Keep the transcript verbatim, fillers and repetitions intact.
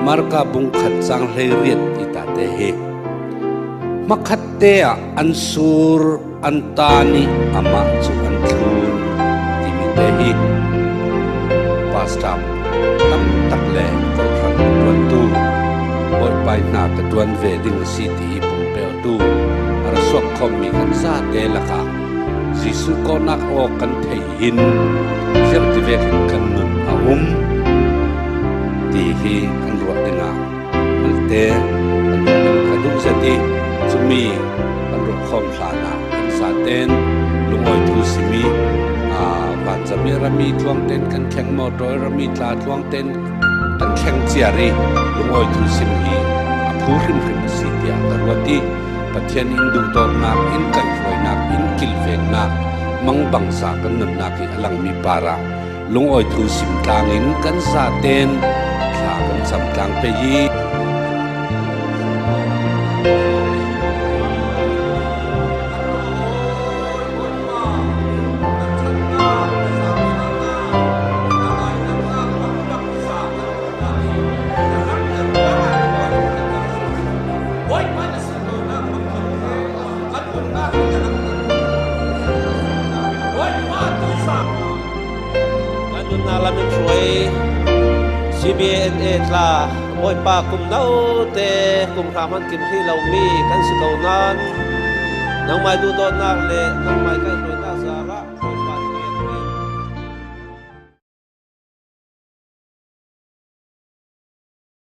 Marka bung khat chang hleiriat i tate hi. Hmakhatte ah an sur, an tan i amah cu an thlun timi te hi. Pastor tamtak le Kawlhran ṭuantu, Bawipa hna ka ṭuan ve ding a si ti i pumpeltu a ra suak khawmmi kan zate lakah Jesuh kawhnak awk kan theih hin ziangtivek in kan nun a um ti hi kan ruah dingah malte kan ruah ding ka duh zet i, cumi kan ruah khawm hlanah kan zaten lungawi thu sim i, aa, vanzam i a rami tluangten kan thleng, mawṭaw i a rami tla tluangten kan thleng ciar i, lungawi thu sim hi a phu hrimhrim a si tiah ka ruat i, Pathian in duhdawtnak, in kaihhruainak, in kilveknak mangbangza kan nunnak i a langmi parah lungawi thu sim tlangin kan zaten thla kan cam tlang pei i, kan nunnak lam in hruai C B A N A tla, Bawipa, kum note kum hra hman kim hrih lomi kan si ko nain, nangmai duhdawtnak le nangmai kaihhruainak zarah